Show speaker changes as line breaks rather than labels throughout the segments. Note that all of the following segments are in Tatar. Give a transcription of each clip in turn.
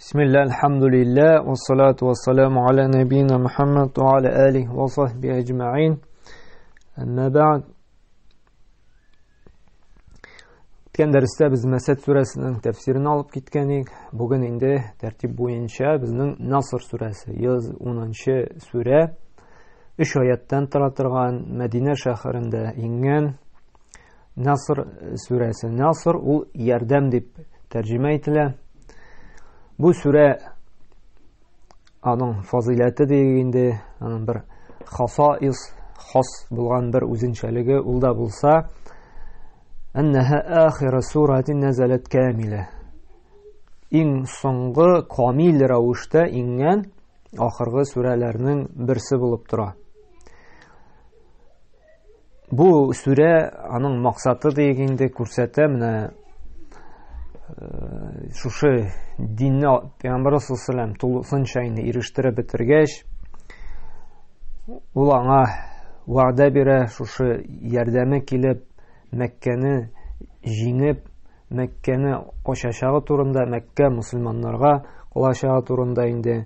Бисмилла, альхамдулилля, вассалату вассаламу аля набина Мухаммад ва аля алихи ва сахби аджмаин. Әмма бәгъд. Үткән дәрестә без Мәсәд сүрәсенең тәфсирен алып киткән идек. Бүген инде тәртип буенча безнең Наср сүрәсе, 110 сүрә, 3 аяттан тора торган Мәдинә шәһәрендә иңгән Наср сүрәсе. Наср ул ярдәм дип тәрҗемә ителә. Бу сүрә аның фазыйләте диек инде, аның бер хасаис, хас булган бер үзенчәлеге ул да булса, әннәһә ахира суратин нәзәләт камилә. Иң соңгы камил рәвештә иңгән ахыргы сүрәләрнең берсе булып тора. Бу сүрә аның максаты диек инде күрсәтә менә шушы динне Пәйгамбәр саллаллаху тулысынча инде ирештереп бетергәч, ул аңа вәгъдә бирә, шушы ярдәме килеп, Мәккәне җиңеп, Мәккәне ачачагы турында, Мәккә мусульманнарга калачагы турында инде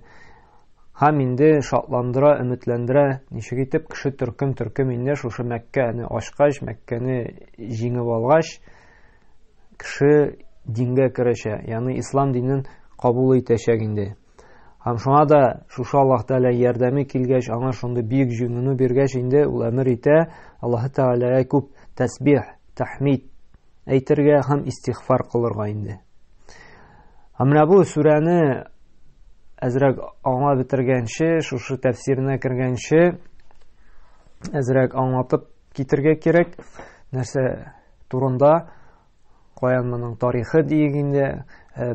Һәм инде шатландыра, өметләндерә, ничек итеп кеше төркем-төркем инде шушы Мәккәне ачкач, Мәккәне җиңеп алгач, кеше дингә керәчәк, ягъни ислам динен кабул итәчәк инде. Һәм шуңа да шушы Аллаһ Тәгалә ярдәме килгәч, аңа шундый бөек җиңүне биргәч инде ул әмер итә Аллаһ Тәгаләгә күп тәсбих, тәхмид әйтергә һәм истигъфар кылырга инде. Һәм менә бу сүрәне әзрәк аңлап бетергәнче, шушы тәфсиренә кергәнче әзрәк аңлатып китергә кирәк. Нәрсә турында, каян моның тарихы диек инде.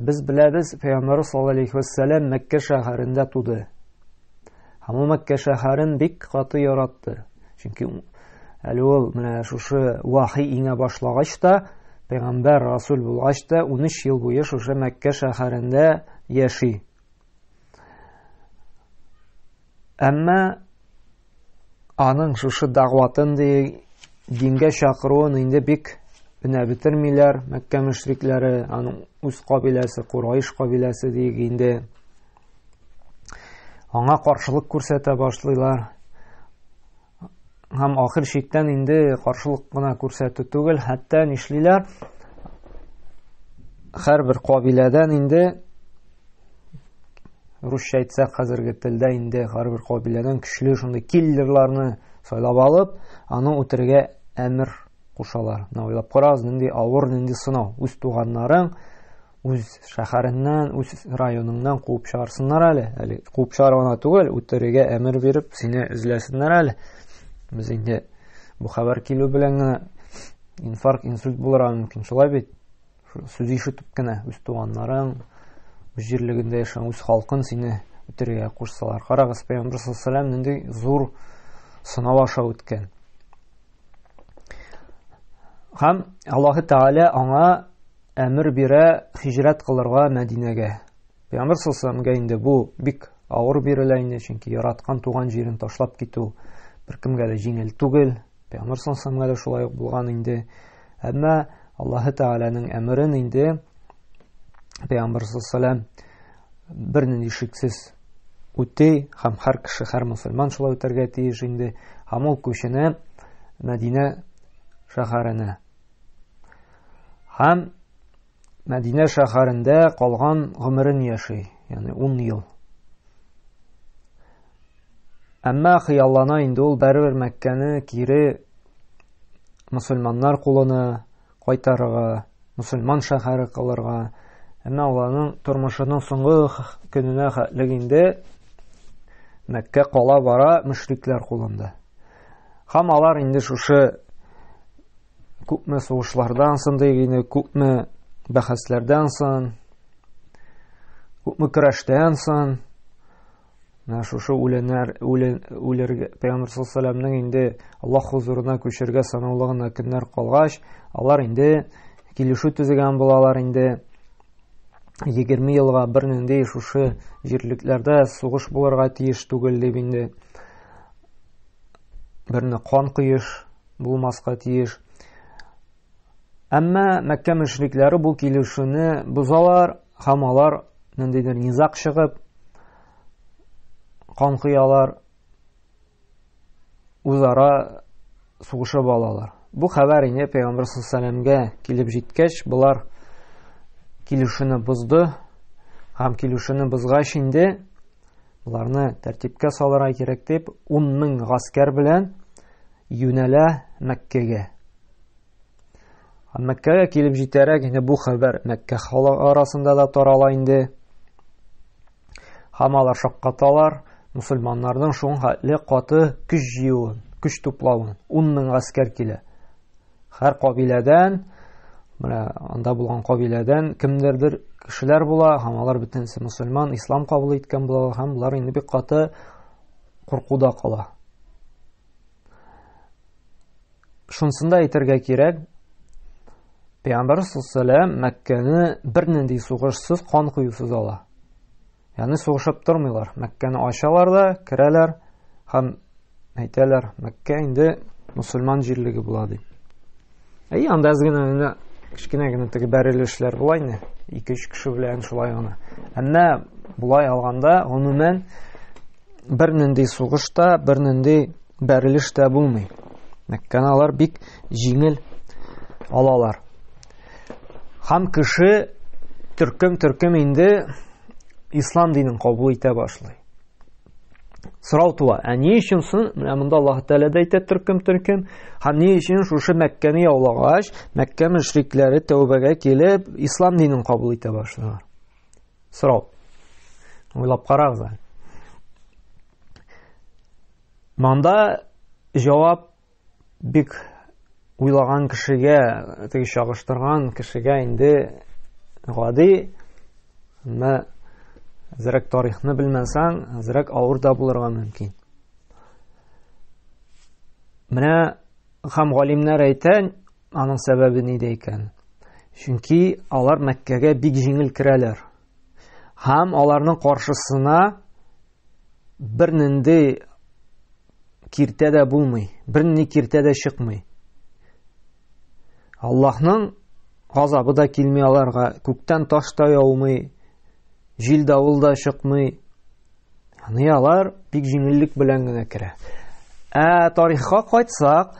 Без беләбез, Пәйгамбәр саллаллаһу алейхи вәссәлам Мәккә шәһәрендә туды. Һәм ул Мәккә шәһәрен бик каты яратты. Чөнки әле ул менә шушы вахи иңә башлагач та, пәйгамбәр расул булгач та 13 ел буе шушы Мәккә шәһәрендә яши. Әмма аның шушы дәгъватын ди, дингә чакыруын инде бик өнә бетермиләр Мәккә мөшрикләре, аның үз кабиләсе, Курайш кабиләсе диек инде. Аңа каршылык күрсәтә башлыйлар. Һәм ахыр чиктән инде каршылык кына күрсәтү түгел, хәтта нишлиләр? Һәрбер кабиләдән инде русча әйтсәк, хәзерге телдә инде һәрбер кабиләдән көчле шундый киллерларны сайлап алып, аны үтерергә әмер кушалар. Менә уйлап карагыз, нинди авыр, нинди сынау. Үз туганнарың, үз шәһәреннән, үз районыңнан куып чыгарсыннар әле. Әле куып чыгару гына түгел, үтерергә әмер биреп, сине эзләсеннәр әле. Без инде бу хәбәр килү белән генә инфаркт, инсульт булырга мөмкин. Шулай бит? Сүз ишетеп кенә үз туганнарың, үз җирлегендә яшәгән үз халкын сине үтерергә кушсалар. Карагыз, Пәйгамбер саллаллаху алейһи ва нинди зур сынау аша үткән. Һәм Аллаһы Тәгалә аңа әмер бирә хиҗрәт кылырга Мәдинәгә. Пәйгамбер саллаллаху инде бу бик авыр бирелә инде, чөнки яраткан туган җирен ташлап китү беркемгә дә җиңел түгел. Пәйгамбер саллаллаху дә шулай ук булган инде. Әмма Аллаһы Тәгаләнең әмерен инде Пәйгамбер саллаллаху бернинди шиксез үти һәм һәр кеше, һәр мусульман шулай үтәргә тиеш инде. Һәм ул күченә Мәдинә шәһәренә. Һәм Мәдинә шәһәрендә калган гомерен яши, ягъни 10 ел. Әмма хыяллана инде ул бәрбер Мәккәне кире мусульманнар кулына кайтарырга, мусульман шәһәре кылырга. Әмма аларның тормышының соңгы көненә хәтлек инде Мәккә кала бара мөшрикләр кулында. Һәм алар инде шушы күпме сугышлардан соң дигәне, күпме бәхәсләрдән соң, күпме көрәштән соң, менә шушы үләннәр, үлен, үлергә, Пәйгамбер саллаллаху алейһи инде Аллаһ хузурына күчергә санаулы гына көннәр калгач, алар инде килешү төзегән булалар инде. 20 елга бернинди шушы җирлекләрдә сугыш булырга тиеш түгел дип инде берне кан коеш булмаска тиеш. Әмма Мәккә мөшрикләре бу килешүне бозалар һәм алар ниндидер низаг чыгып, кан коялар, үзара сугышып алалар. Бу хәбәр инде Пәйгамбер саллаллаху килеп җиткәч, болар килешүне бозды. Һәм килешүне бозгач инде боларны тәртипкә салырга кирәк дип, 10 мең гаскәр белән юнәлә Мәккәгә. Мәккәгә килеп җитәрәк инде бу хәбәр Мәккә халык арасында да тарала инде. Һәм алар шаккаталар мусульманнарның шуның хәтле каты көч җыюын, көч туплавын. 10 мең гаскәр килә. Һәр кабиләдән, менә анда булган кабиләдән кемдердер кешеләр була, һәм алар бөтенесе мусульман, ислам кабул иткән булалар, һәм болар инде бик каты куркуда кала. Шунысын да әйтергә кирәк, Пәйгамбәр саллаллаху Мәккәне бернинди сугышсыз, кан коюсыз ала. Ягъни сугышып тормыйлар. Мәккәне ачалар да, керәләр һәм әйтәләр, Мәккә инде мусульман җирлеге була дип. Әй, анда әз генә инде кечкенә генә теге бәрелешләр була инде. 2-3 кеше белән шулай гына. Әмма болай алганда, гомумән, бернинди сугыш та, бернинди бәрелеш тә булмый. Мәккәне алар бик җиңел алалар. Һәм кеше төркем-төркем инде ислам динен кабул итә башлый. Сорау туа, ә ни өчен соң, менә монда Аллаһ Тәгалә дә әйтә төркем-төркем, һәм ни өчен шушы Мәккәне яулагач, Мәккә мөшрикләре тәүбәгә килеп, ислам динен кабул итә башлыйлар? Сорау. Уйлап карагыз әле. Монда җавап бик уйлаган кешегә, теге чагыштырган кешегә инде гади, әмма әзрәк тарихны белмәсәң, әзрәк авыр да булырга мөмкин. Менә һәм галимнәр әйтә, Аның сәбәбе нидә икән? Чөнки алар Мәккәгә бик җиңел керәләр. Һәм аларның каршысына бернинди киртә дә булмый, бернинди киртә дә чыкмый. Аллаһның газабы да килми аларга, күктән таш та яумый, җил давыл да чыкмый. Ягъни алар бик җиңеллек белән генә керә. Ә тарихка кайтсак,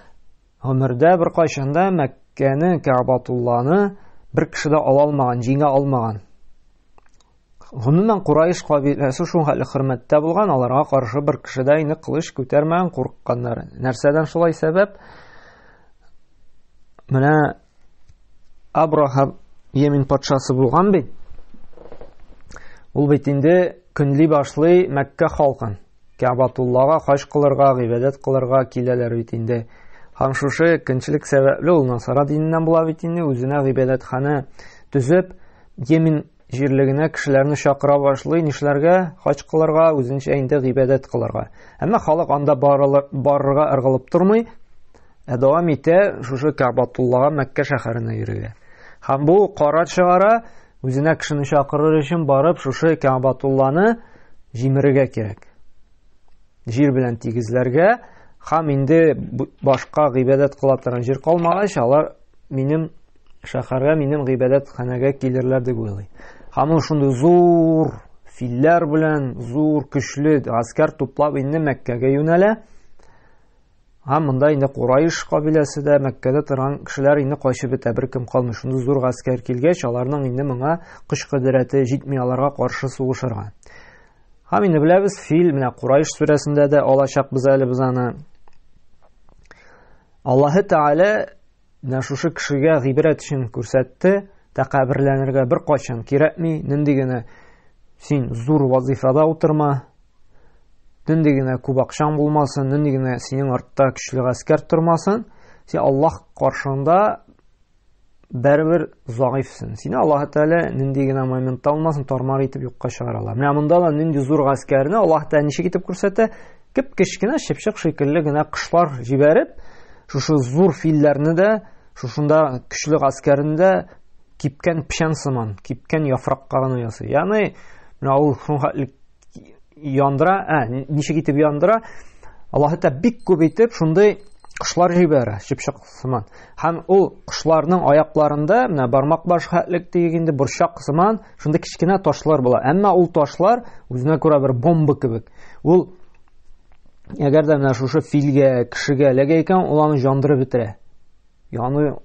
Гомердә беркайчан да Мәккәне, Кәгъбатулланы бер кеше дә ала алмаган, җиңә алмаган. Гомумән, Курайш кабиләсе шул хәтле хөрмәттә булган, аларга каршы бер кеше дә инде кылыч күтәрмәгән, курыкканнар. Нәрсәдән шулай сәбәп? Менә Абраһа Йемен патшасы булган бит. Ул бит инде көнли башлый Мәккә халкын. Кәгъбатуллага хаҗ кылырга, гыйбадәт кылырга киләләр бит инде. Һәм шушы көнчелек сәбәпле ул Насара диненнән була бит инде, үзенә гыйбадәтханә төзеп, Йемен җирлегенә кешеләрне чакыра башлый, нишләргә? Хаҗ кылырга, үзенчә инде гыйбадәт кылырга. Әмма халык анда барырга ыргылып тормый, ә дәвам итә шушы Кәгъбатуллага Мәккә шәһәренә йөрергә. Һәм бу карар чыгара, Үзенә кешене чакырыр өчен барып, шушы Кәгъбатулланы җимерергә кирәк. Җир белән тигезләргә һәм инде башка гыйбадәт кыла торган җир калмагач, алар минем шәһәргә, минем гыйбадәтханәгә килерләр дип уйлый. Һәм ул шундый зур филләр белән, зур көчле гаскәр туплап инде Мәккәгә юнәлә. Һәм монда инде Курайш кабиләсе дә, Мәккәдә торган кешеләр инде качып бетә, беркем калмый. Шундый зур гаскәр килгәч, аларның инде моңа көч кодрәте җитми аларга каршы сугышырга. Һәм инде беләбез, фил, менә Курайш сүрәсендә дә алачакбыз әле без аны. Аллаһы Тәгалә менә шушы кешегә гыйбрәт өчен күрсәтте, тәкәбберләнергә беркайчан кирәкми, нинди генә син зур вазифада утырма, нинди генә күп акчаң булмасын, нинди генә синең артта көчле гаскәр тормасын, син Аллаһ каршында бәрібір зағифсың. Сине Аллаһ Тәгалә нинди генә моментта алмасын, тармар итеп юкка чыгара ала. Менә монда да нинди зур гаскәрне Аллаһ Тәгалә ничек итеп күрсәтә? Кеп кечкенә чыпчык шикелле генә кошлар җибәреп, шушы зур филләрне дә, шушында көчле гаскәрне дә кипкән печән сыман, кипкән яфракка гына ясый. Ягъни, менә ул шуңа яндыра, ә, ничек итеп яндыра? Аллаһ Тәгалә бик күп итеп шундый Кошлар җибәрә, чыпчык сыман. Һәм ул кошларның аякларында, менә бармак баш хәтлек диек инде, борчак сыман, шундый кечкенә ташлар була. Әмма ул ташлар үзенә күрә бер бомба кебек. Ул әгәр дә менә шушы филгә, кешегә эләгә икән, ул аны җандырып бетерә. Ягъни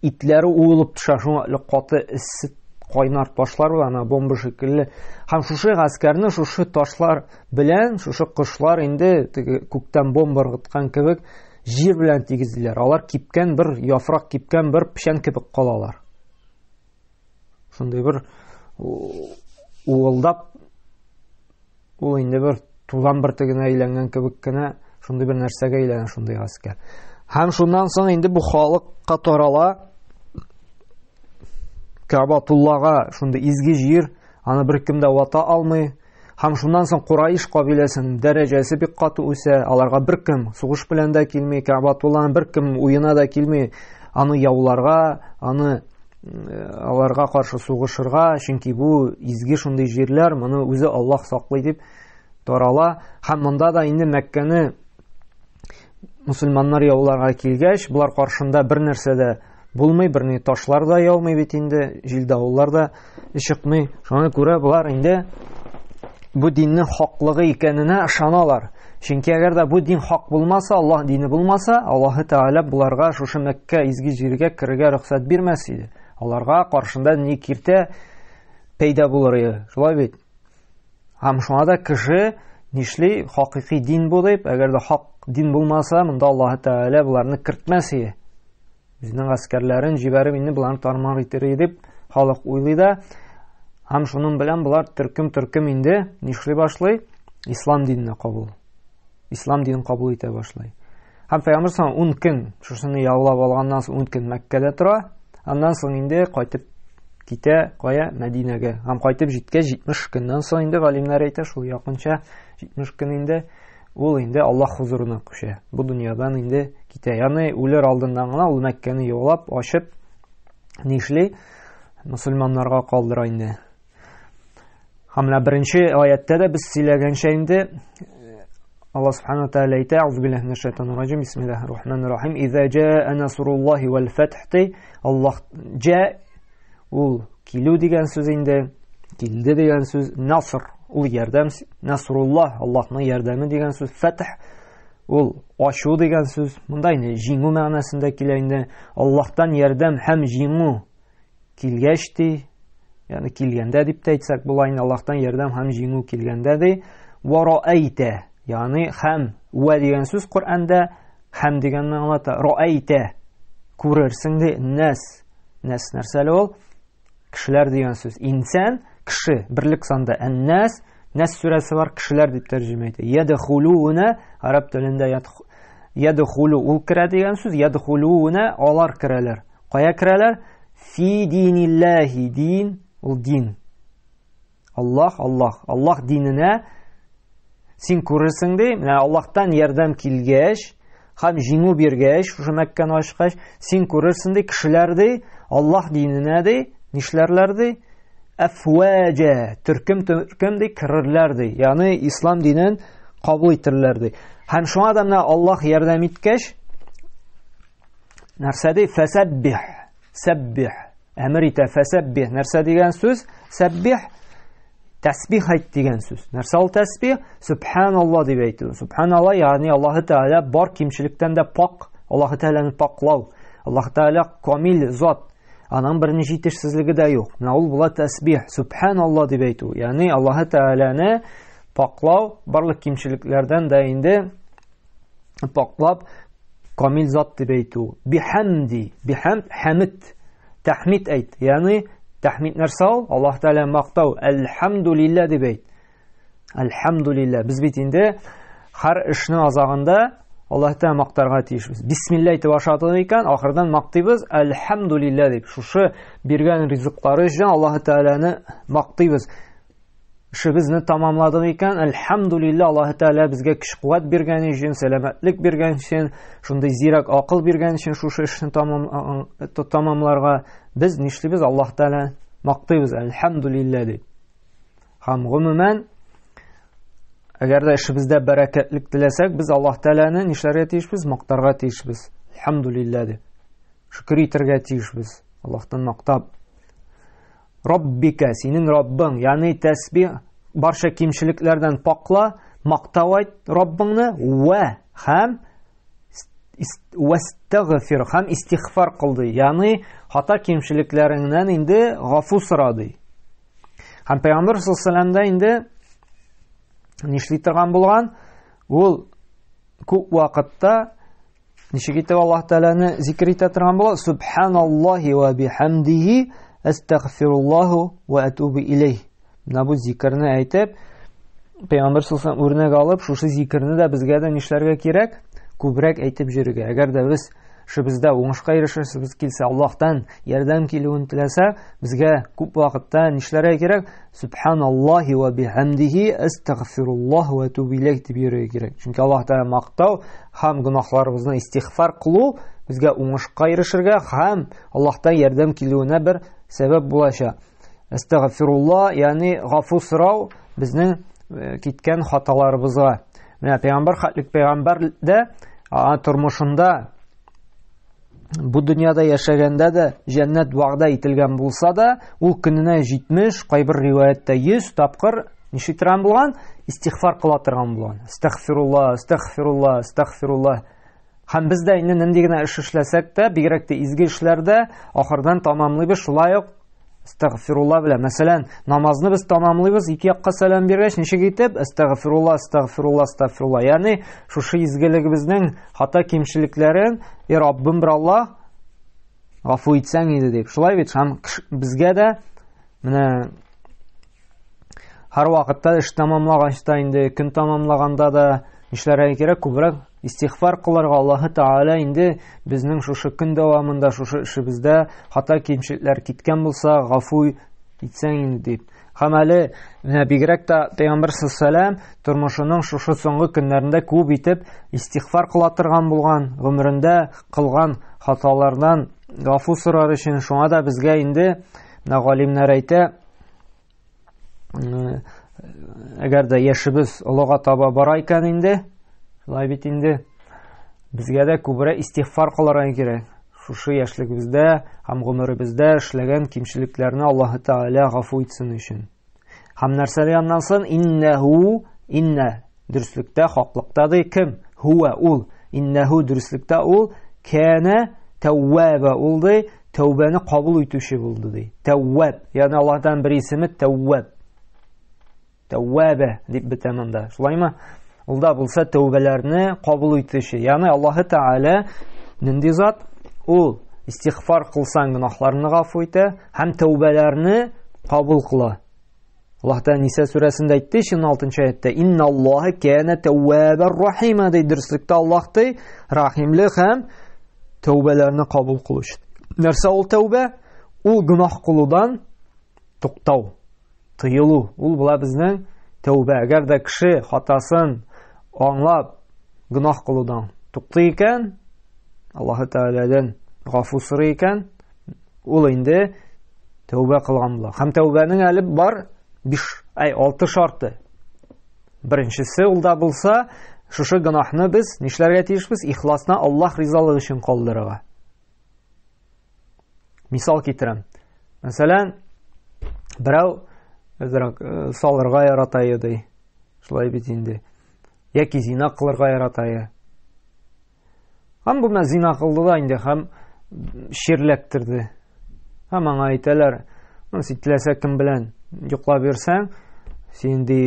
итләре уылып төшә, шуңа әле каты эссе кайнар ташлар була, ана бомба шикелле. Һәм шушы гаскәрне шушы ташлар белән, шушы кошлар инде теге күктән бомба ыргыткан кебек җир белән тигезлиләр. Алар кипкән бер яфрак, кипкән бер печән кебек калалар. Шундый бер уылдап Ул инде бер тузан бөртегенә әйләнгән кебек кенә шундый бер нәрсәгә әйләнә шундый гаскәр. Һәм шуннан соң инде бу халыкка тарала Кабатуллага шундый изге җир, аны беркем дә вата алмый. Һәм шуннан соң Кураиш кабиләсенең дәрәҗәсе бик каты үсә, аларга беркем сугыш белән дә килми, Кабатулланың беркем уена да килми, аны яуларга, аны аларга каршы сугышырга, чөнки бу изге шундый җирләр, моны үзе Аллаһ саклый дип тарала. Һәм монда да инде Мәккәне мусульманнар яуларга килгәч, болар каршында бер нәрсә дә булмый, берни ташлар да яумый бит инде, җил-давыллар да чыкмый. Шуңа күрә болар инде бу диннең хаклыгы икәненә ышаналар. Чөнки әгәр дә бу дин хак булмаса, Аллаһ дине булмаса, Аллаһы Тәгалә боларга шушы Мәккә изге җиргә керергә рөхсәт бирмәс иде. Аларга каршында ни киртә пәйда булыр иде. Шулай бит? Һәм шуңа да кеше нишли, хакыйкый дин бу дип, әгәр дә хак дин булмаса, монда Аллаһы Тәгалә боларны кертмәс иде. Үзенең гаскәрләрен җибәреп инде боларны тармар итер иде дип халык уйлый да. Һәм шуның белән болар төркем-төркем инде нишли башлый? Ислам диненә кабул. Ислам динен кабул итә башлый. Һәм Пәйгамбер саллаллаху 10 көн шушыны яулап алганнан соң 10 көн Мәккәдә тора. Аннан соң инде кайтып китә кая? Мәдинәгә. Һәм кайтып җиткәч 70 көннән соң инде галимнәр әйтә, шул якынча 70 көн инде ул инде Аллаһ хузурына күчә. Бу дөньядан инде китә. Ягъни үлер алдыннан гына ул Мәккәне яулап, ачып нишли? Мусульманнарга калдыра инде. Һәм менә беренче аяттә дә без сөйләгәнчә инде Аллаһ субхану тааля әйтә, Аузу биллаһи минәш шайтанир раҗим, бисмиллаһир рахманир рахим. Иза жаа насруллаһи вал фатх ди. Аллаһ жа ул килү дигән сүз инде, килде дигән сүз, наср ул ярдәм, насруллаһ Аллаһның ярдәме дигән сүз, фатх ул ачу дигән сүз. Монда инде җиңү мәгънәсендә килә инде. Аллаһтан ярдәм һәм җиңү килгәч ди, ягъни килгәндә дип тә әйтсәк була инде, Аллаһтан ярдәм һәм җиңү килгәндә ди, ва раәйтә, ягъни һәм вә дигән сүз Коръәндә һәм дигәнне аңлата. Раәйтә күрерсең ди, нәс. Нәс нәрсә әле ул? Кешеләр дигән сүз. Инсан, кеше, берлек санда. Әннәс, Нәс сүрәсе бар, кешеләр дип тәрҗемә итә. Ядхулуна, араб телендә ядхулу ул керә дигән сүз, ядхулуна алар керәләр. Кая керәләр? Фи динилләһи, дин, ул дин. Аллаһ, Аллаһ, Аллаһ диненә син күрерсең ди, менә Аллаһтан ярдәм килгәч, һәм җиңү биргәч, шушы Мәккәне ачкач, син күрерсең ди, кешеләр ди, Аллаһ диненә ди, нишләрләр ди? Әфвәҗә, төркем төркем ди, керерләр ди. Ягъни ислам динен кабул итерләр ди. Һәм шуңа да менә Аллаһ ярдәм иткәч, нәрсә ди? Фәсәббих, сәббих. Әмер итә фәсәббих. Нәрсә дигән сүз? Сәббих тәсбих әйт дигән сүз. Нәрсә ул тәсбих? Субханалла дип әйтү. Субханалла, ягъни Аллаһы Тәгалә бар кимчелектән дә пак, Аллаһы Тәгаләне паклау. Аллаһы Тәгалә камил зат. Аның бер ни җитешсезлеге дә юк. Менә ул була тәсбих, субханалла дип әйтү. Ягъни Аллаһы Тәгаләне паклау, барлык кимчелекләрдән дә инде паклап камил зат дип әйтү. Бихамди, бихамд хамид, тәхмид әйт. Ягъни тәхмид нәрсә ул? Аллаһ Тәгалә мактау, әлхәмдулилла дип әйт. Әлхәмдулилла. Без бит инде һәр эшнең азагында Аллаһ Тәгалә мактарга тиешбез. Бисмилла әйтеп ашадык икән, ахырдан мактыйбыз, әлхәмдулилла дип. Шушы биргән ризыклары өчен Аллаһ Тәгаләне мактыйбыз. Эшебезне тамамладык икән, әлхәмдулилла, Аллаһ Тәгалә безгә көч-куәт биргән өчен, сәламәтлек биргән өчен, шундый зирәк акыл биргән өчен шушы эшне тамамларга без нишлибез? Аллаһ Тәгалә мактыйбыз, әлхәмдулилла дип. Һәм гомумән Әгәр дә эшебездә бәрәкәтлек теләсәк, без Аллаһ Тәгаләне нишләргә тиешбез? Мактарга тиешбез. Әлхәмдулилләһ дип. Шөкер итәргә тиешбез. Аллаһтан мактап. Раббика, синең Раббың, ягъни тәсбих барча кимчелекләрдән пакла, мактау айт Раббыңны вә һәм вәстәгфир һәм истигъфар кылды. Ягъни хата кимчелекләреңнән инде гафу сора ди. Һәм Пәйгамбер саллаллаху алейһи инде нишли торган булган? Ул күп вакытта ничек итеп Аллаһ Тәгаләне зикр итә торган була? Субханаллаһи ва бихамдихи астагфируллаху ва атубу илейх. Менә бу зикрне әйтеп, Пәйгамбер саллаллаху үрнәк алып, шушы зикрне дә безгә дә нишләргә кирәк? Күбрәк әйтеп йөрергә. Әгәр дә без эшебездә уңышка ирешәсебез килсә, Аллаһтан ярдәм килүен теләсә, безгә күп вакытта нишләргә кирәк? Субханаллаһи ва бихамдихи астагфируллаһ ва атубу илейх дип йөрергә кирәк. Чөнки Аллаһ Тәгалә мактау һәм гөнаһларыбызны истигъфар кылу безгә уңышка ирешергә һәм Аллаһтан ярдәм килүенә бер сәбәп булачак. Әстәгъфирулла, ягъни гафу сорау безнең э, киткән хаталарыбызга. Менә пәйгамбәр хәтлек пәйгамбәр дә тормышында бу дөньяда яшәгәндә дә җәннәт вәгъдә ителгән булса да, ул көненә 70, кайбер риваятьтә 100 тапкыр ничек торган булган? Истигъфар кыла торган булган. Әстәгъфирулла, әстәгъфирулла, әстәгъфирулла. Һәм без дә инде нинди генә эш эшләсәк тә, бигрәк тә изге эшләрдә ахырдан тамамлыйбыз шулай ук Әстәгъфирулла белән. Мәсәлән, намазны без тамамлыйбыз, ике якка сәлам биргәч, ничек итеп? Әстәгъфирулла, әстәгъфирулла, әстәгъфирулла. Ягъни, шушы изгелегебезнең хата кимчелекләрен, и Раббым бер Аллаһ, гафу итсәң иде дип. Шулай бит, һәм безгә дә менә Һәр вакытта эш тәмамлагач та инде көн тәмамлаганда да нишләргә кирәк? Күбрәк истигъфар кылырга. Аллаһы Тәгалә инде безнең шушы көн дәвамында шушы эшебездә хата кимчелекләр киткән булса, гафу итсәң инде дип. Һәм әле менә бигрәк тә Пәйгамбәр саллаллаху тормышының шушы соңгы көннәрендә күп итеп истигъфар кыла торган булган, гомерендә кылган хаталардан гафу сорар өчен. Шуңа да безгә инде менә галимнәр әйтә, әгәр дә яшебез олыга таба бара икән инде, шулай бит инде, безгә дә күбрәк истигъфар кылырга кирәк. Шушы яшьлегебездә һәм гомеребездә эшләгән кимчелекләрне Аллаһы Тәгалә гафу итсен өчен. Һәм нәрсә аннан соң? Иннәһу, иннә дөреслектә, хаклыкта ди кем? Һуа ул. Иннәһу дөреслектә ул кәнә тәвваба ул ди, тәүбәне кабул итүче булды ди. Тәвваб, ягъни Аллаһтан бер исеме Тәвваб. Тәввабә дип бетә монда. Шулаймы? Ул да булса тәүбәләрне кабул итүче. Ягъни Аллаһы Тәгалә нинди зат? Ул истигъфар кылсаң гөнаһларны гафу итә һәм тәүбәләрне кабул кыла. Аллаһ Тәгалә Ниса сүрәсендә әйтте, 16 аятта, "Инналлаһа кана тәввабар рахима" ди, дөреслектә Аллаһ ди, рахимле һәм тәүбәләрне кабул кылучы. Нәрсә ул тәүбә? Ул гөнаһ кылудан туктау, тыелу. Ул була безнең тәүбә. Әгәр дә кеше хатасын аңлап гөнаһ кылудан туктый икән, Аллаһ Тәгаләдән гафу сорый икән, ул инде тәүбә кылган була. Һәм тәүбәнең әле бар 5, ай 6 шарты. Беренчесе ул да булса, шушы гөнаһны без нишләргә тиешбез? Ихласны Аллаһ ризалыгы өчен калдырырга. Мисал китерәм. Мәсәлән, берәү әзрәк э, салырга ярата иде. Шулай бит инде. Яки зина кылырга ярата иде. Һәм бу менә зина кылды да инде һәм чирләттерде. Һәм аңа әйтәләр, ну, син теләсә кем белән йоклап йөрсәң, синең ди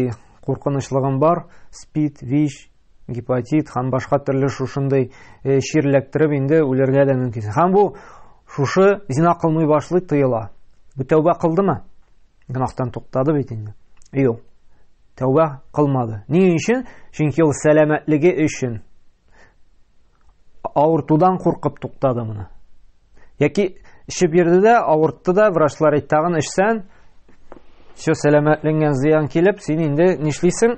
куркынычлыгың бар, спид, вич, гепатит һәм башка төрле шушындый э, чирләттереп инде үләргә дә мөмкин. Һәм бу шушы зина кылмый башлый тыела. Бу тәүбә кылдымы? Гөнаһтан туктады бит инде. Юк. Тәүбә кылмады. Ни өчен? Чөнки ул сәламәтлеге өчен авыртудан куркып туктады моны. Яки эчеп йөрде дә, авыртты да, врачлар әйтте, тагын эчсән, все сәламәтлегеңә зыян килеп, син инде нишлисең?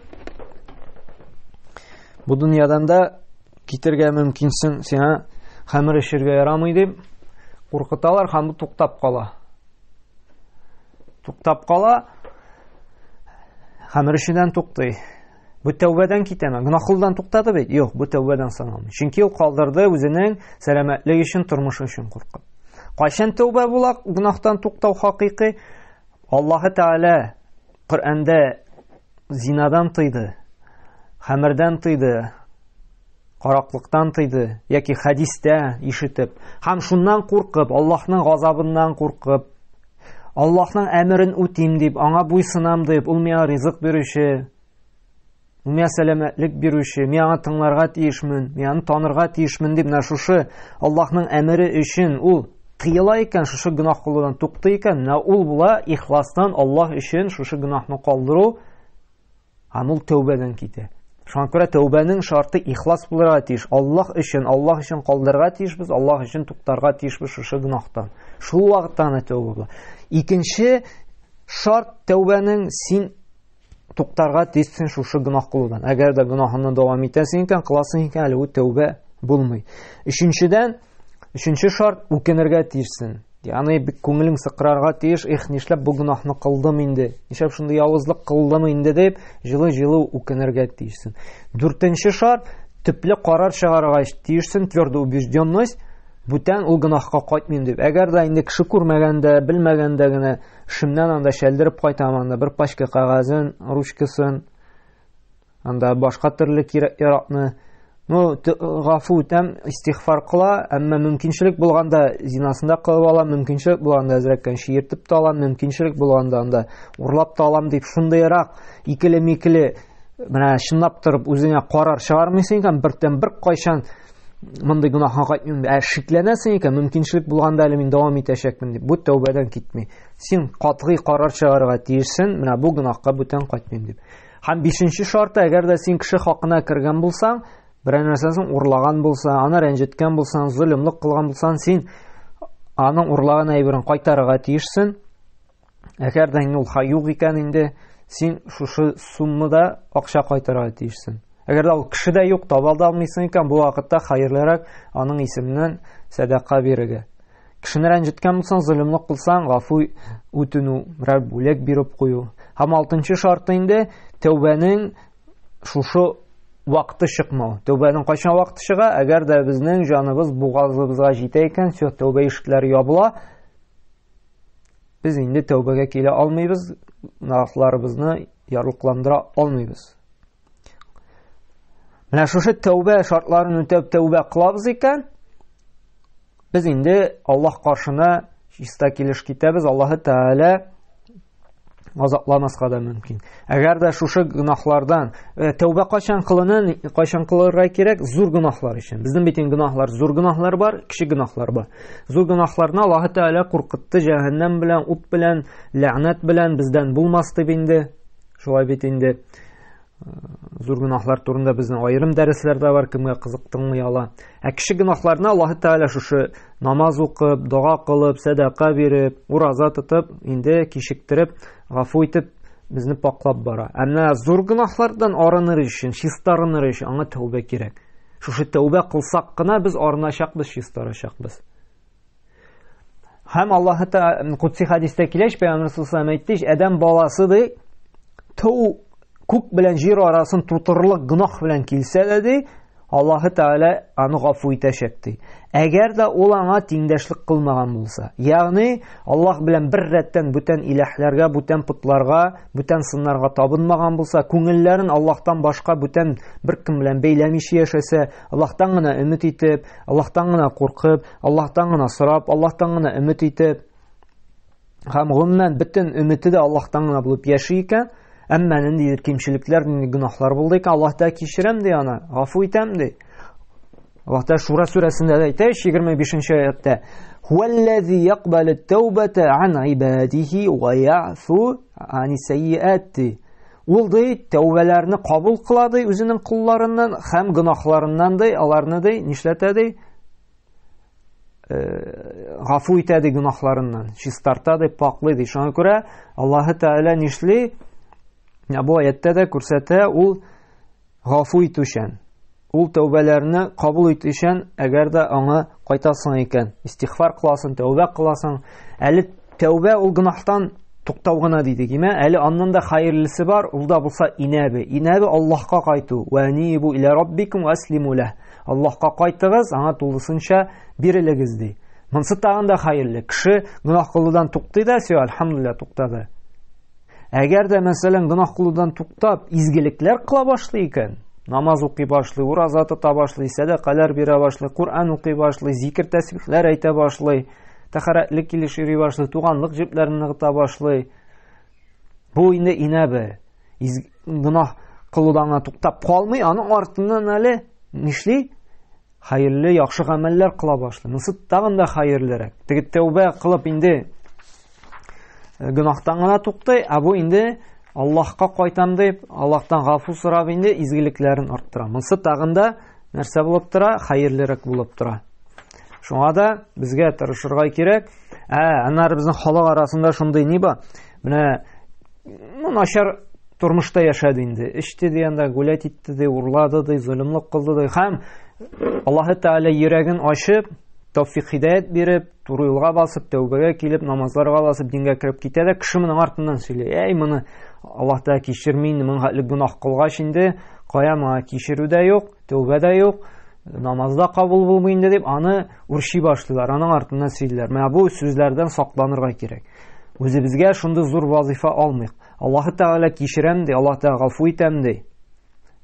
Бу дөньядан да китергә мөмкинсең, сиңа хәмер эчергә ярамый дип куркыталар һәм бу туктап кала. Туктап кала, хәмер эчүдән туктый. Бу тәүбәдән китәме? Гөнаһ кылудан туктады бит? Юк, бу тәүбәдән саналмый. Чөнки ул калдырды үзенең сәламәтлеге өчен, тормышы өчен куркып. Кайчан тәүбә була гөнаһтан туктау хакыйкый? Аллаһы Тәгалә Коръәндә зинадан тыйды, хәмердән тыйды, караклыктан тыйды яки хәдистә ишетеп һәм шуннан куркып, Аллаһның газабыннан куркып, Аллаһның әмерен үтим дип, аңа буйсынам дип, ул миңа ризык бирүче, ул миңа сәламәтлек бирүче, мин аңа тыңларга тиешмен, мин аны танырга тиешмен дип, менә шушы Аллаһның әмере өчен ул тыела икән, шушы гөнаһ кылудан туктый икән, менә ул була ихластан Аллаһ өчен шушы гөнаһны калдыру, һәм ул тәүбәдән китә. Шуңа күрә тәүбәнең шарты ихлас булырга тиеш. Аллаһ өчен, Аллаһ өчен калдырырга тиешбез, Аллаһ өчен туктарга тиешбез шушы гөнаһтан. Шул вакытта гына тәүбә була. Икенче шарт тәүбәнең син туктарга тиешсең шушы гөнаһ кылудан. Әгәр дә гөнаһыңны дәвам итәсең икән, кыласың икән, әле бу тәүбә булмый. Өченчедән, өченче шарт үкенергә тиешсең. Ягъни бик күңелең сыкрарга тиеш, эх, нишләп бу гөнаһны кылдым инде, нишләп шундый явызлык кылдым инде дип, җылы-җылы үкенергә тиешсең. Дүртенче шарт, төпле карар чыгарырга тиешсең, твердая убежденность, бүтән ул гөнаһка кайтмыйм дип. Әгәр дә инде кеше күрмәгәндә, белмәгәндә генә шимнән анда шәлдереп кайтам, анда бер пачка кәгазен, ручкасын, анда башка төрле кирәк-яракны, ну, гафу итәм, истигъфар кыла, әмма мөмкинчелек булганда зинасын да кылып ала, мөмкинчелек булганда әзрәк чиертеп тә ала, мөмкинчелек булганда анда урлап та алам дип шундыйрак икеле-микеле менә чынлап торып үзеңә карар чыгармыйсың икән, бертән бер кайчан мондый гөнаһка кайтмыйм, ә шикләнәсең икән, мөмкинчелек булганда әле мин дәвам итәчәкмен дип, бу тәүбәдән китми. Син катгый карар чыгарырга тиешсең, менә бу гөнаһка бүтән кайтмыйм дип. Һәм бишенче шарты, әгәр дә син кеше хакына кергән булсаң, берәр нәрсәсен урлаган булсаң, аны рәнҗеткән булсаң, золымлык кылган булсаң, син аның урлаган әйберен кайтарырга тиешсең. Әгәр дә инде ул юк икән инде, син шушы суммада акча кайтарырга тиешсең. Әгәр дә ул кеше дә юк, таба да алмыйсың икән, бу вакытта хәерлерәк аның исеменнән сәдака бирергә. Кешене рәнҗеткән булсаң, золымлык кылсаң, гафу үтенү, берәр бүләк биреп кую. Һәм алтынчы шарты инде тәүбәнең шушы вакыты чыкмау. Тәүбәнең кайчан вакыты чыга? Әгәр дә безнең җаныбыз бугазыбызга җитә икән, все, тәүбә ишекләре ябыла. Без инде тәүбәгә килә алмыйбыз, гөнаһларыбызны ярлыкландыра алмыйбыз. Менә шушы тәүбә шартларын үтәп тәүбә кылабыз икән, без инде Аллаһ каршына чиста килеш китәбез, Аллаһы Тәгалә азапламаска да мөмкин. Әгәр дә шушы гөнаһлардан э, тәүбә кайчан кылына, кайчан кылырга кирәк? Зур гөнаһлар өчен. Безнең бит инде гөнаһлар, зур гөнаһлар бар, кече гөнаһлар бар. Зур гөнаһларны Аллаһы Тәгалә куркытты җәһәннәм белән, ут белән, ләгънәт белән бездән булмас дип инде. Шулай бит инде. Зур гөнаһлар турында безнең аерым дәресләр дә бар, кемгә кызык тыңлый ала. Ә кече гөнаһларны Аллаһы Тәгалә шушы намаз укып, дога кылып, сәдака биреп, ураза тотып, инде кичектереп, гафу итеп безне паклап бара. Ә менә зур гөнаһлардан арыныр өчен, чистарыныр өчен аңа тәүбә кирәк. Шушы тәүбә кылсак кына без арыначакбыз, чистарачакбыз. Һәм Аллаһы Тәгалә Кудси хәдистә киләч, Пәйгамбәр саллаллаху алейһи әйтте, адәм баласы ди, тау күк белән җир арасын тутырырлык гөнаһ белән килсә дә ди, Аллаһы Тәгалә аны гафу итәчәк ди. Әгәр дә ул аңа тиңдәшлек кылмаган булса, ягъни Аллаһ белән бер рәттән бүтән иләһләргә, бүтән потларга, бүтән сыннарга табынмаган булса, күңелләрен Аллаһтан башка бүтән беркем белән бәйләмичә яшәсә, Аллаһтан гына өмет итеп, Аллаһтан гына куркып, Аллаһтан гына сорап, Аллаһтан гына өмет итеп, һәм гомумән бөтен өмете дә Аллаһтан гына булып яши икән, әмма ниндидер кимчелекләр, нинди гөнаһлар булды икән, Аллаһ та кичерәм ди аны, гафу итәм ди. Аллаһ та Шура сүрәсендә дә әйтә, 25 аятта, Хуаллази якбалу таубата ан ибадихи ва яфу ани сайyiат. Ул ди тәүбәләрне кабул кыла ди үзенең кулларыннан һәм гөнаһларыннан ди, аларны ди нишләтә ди? Э, гафу итә ди гөнаһларыннан, чистарта ди, паклый ди. Шуңа күрә Аллаһы Тәгалә нишли? Менә бу аятта да күрсәтә, ул гафу итүчән. Ул тәүбәләрне кабул итүчән, әгәр дә аңа кайтасың икән, истигъфар кыласың, тәүбә кыласың. Әле тәүбә ул гөнаһтан туктау гына дидек, име? Әле аннан да хәерлесе бар, ул да булса инәбе. Инәбе Аллаһка кайту. Ва анибу иля раббикум васлиму лах. Аллаһка кайтыгыз, аңа тулысынча бирелегез ди. Монсы тагын да хәерле. Кеше гөнаһ кылудан туктый да, все, альхамдулилла, туктады. Әгәр дә, мәсәлән, гөнаһ кылудан туктап, изгелекләр кыла башлый икән, намаз укый башлый, ураза тота башлый, сәдакалар бирә башлый, Коръән укый башлый, зикер тәсбихләр әйтә башлый, тәһарәтле килеш йөри башлый, туганлык җепләрен ныгыта башлый. Бу инде инәбе. Гөнаһ кылудан гына туктап калмый, аның артыннан әле нишли? Хәерле, яхшы гамәлләр кыла башлый. Монысы тагын да хәерлерәк. Теге тәүбә кылып инде э, гөнаһтан гына туктый, ә бу инде Аллаһка кайтам дип, Аллаһтан гафу сорап инде изгелекләрен арттыра. Монысы тагын да нәрсә булып тора? Хәерлерәк булып тора. Шуңа да безгә тырышырга кирәк. Ә, аннары безнең халык арасында шундый ни бар? Менә ну, начар тормышта яшәде инде. Эчте ди анда, гулять итте ди, урлады ди, золымлык кылды ди. Һәм Аллаһы Тәгалә йөрәген ачып, тәүфик хидәят биреп, туры юлга басып, тәүбәгә килеп, намазларга басып, дингә кереп китә дә, кеше моның артыннан сөйли. Әй, моны Аллаһ Тәгалә кичерми инде, моның хәтле гөнаһ кылгач инде, кая моңа кичерү дә юк, тәүбә дә юк, намаз да кабул булмый инде дип, аны үрчи башлыйлар, аның артыннан сөйлиләр. Менә бу сүзләрдән сакланырга кирәк. Үзебезгә шундый зур вазифа алмыйк. Аллаһы Тәгалә кичерәм ди, Аллаһ Тәгалә гафу итәм ди.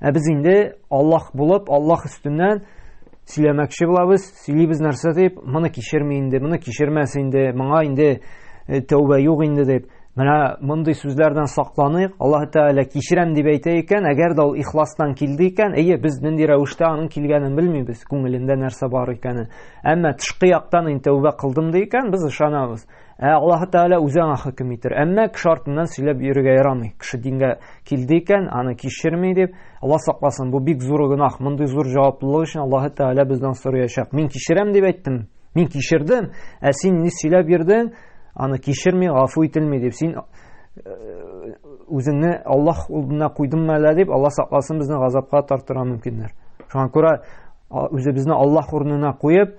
Ә без инде Аллаһ булып, Аллаһ өстеннән сөйләмәкче булабыз, сөйлибез нәрсә дип, моны кичерми инде, моны кичермәс инде, моңа инде э, тәүбә юк инде дип. Менә мондый сүзләрдән сакланыйк. Аллаһ Тәгалә кичерәм дип әйтә икән, әгәр дә ул ихластан килде икән, әйе, без нинди рәвештә аның килгәнен белмибез, күңелендә нәрсә бар икәнен. Әмма тышкы яктан инде тәүбә кылдым ди икән, без ышанабыз. Ә Аллаһ Тәгалә үзе аңа хөкем итер. Әмма кеше артыннан сөйләп йөрергә ярамый. Кеше дингә килде икән, аны кичерми дип, Аллаһ сакласын, бу бик зур гөнаһ. Мондый зур җаваплылык өчен Аллаһ Тәгалә бездән сораячак. Мин кичерәм дип әйттем. Мин кичердем, ә син ни сөйләп йөрдең? Аны кичерми, гафу ителми дип. Син э, үзеңне Аллаһ алдына куйдыңмы әллә дип, Аллаһ сакласын, безне газапка тартырга мөмкиннәр. Шуңа күрә үзебезне Аллаһ урынына куеп,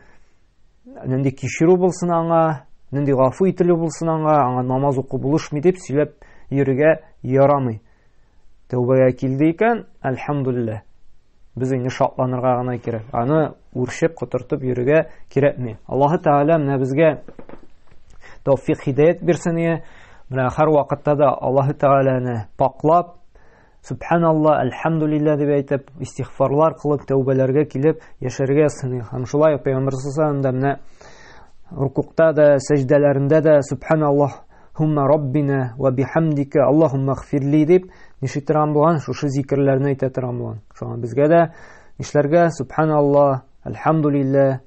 нинди кичерү булсын аңа, нинди гафу ителү булсын аңа, аңа намаз уку булышмый дип сөйләп йөрергә ярамый. Тәүбәгә килде икән, әлхәмдулилләһ. Без инде шатланырга гына кирәк. Аны үрчеп, котыртып йөрергә кирәкми. Аллаһы Тәгалә менә безгә тәүфик хидәят бирсен ие. Менә һәр вакытта да Аллаһы Тәгаләне паклап, Субханалла, әлхәмдулилла дип әйтеп, истигъфарлар кылып, тәүбәләргә килеп яшәргә язсын. Һәм шулай ук Пәйгамбәр саллаллаху да менә рукукта да, сәҗдәләрендә дә Субханаллах, һумма раббина ва бихамдика Аллаһумма гфирли дип нишли торган булган, шушы зикерләрне әйтә торган булган. Шуңа безгә дә нишләргә? Субханаллах, әлхәмдулилла,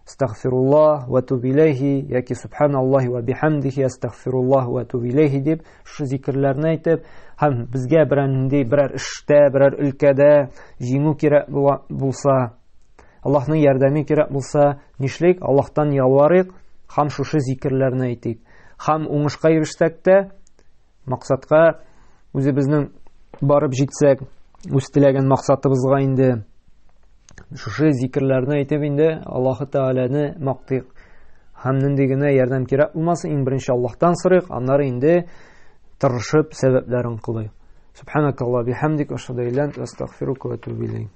Астагфируллах ва туб иләйһи яки субханаллахи ва бихамдихи астагфируллах ва туб иләйһи дип шушы зикерләрне әйтеп һәм безгә берәр нинди берәр эштә, берәр өлкәдә җиңү кирәк булса, Аллаһның ярдәме кирәк булса, нишлик? Аллаһтан ялварыйк һәм шушы зикерләрне әйтик. Һәм уңышка ирешсәк тә, максатка үзебезнең барып җитсәк, үз теләгән максатыбызга инде шушы зикерләрне әйтеп инде Аллаһы Тәгаләне мактыйк. Һәм нинди генә ярдәм кирәк булмасын, иң беренче Аллаһтан сорыйк, аннары инде тырышып сәбәпләрен кылыйк. Субханакаллаһ бихамдик, ашһаду илля анта, астагфирука ва атубу илейк.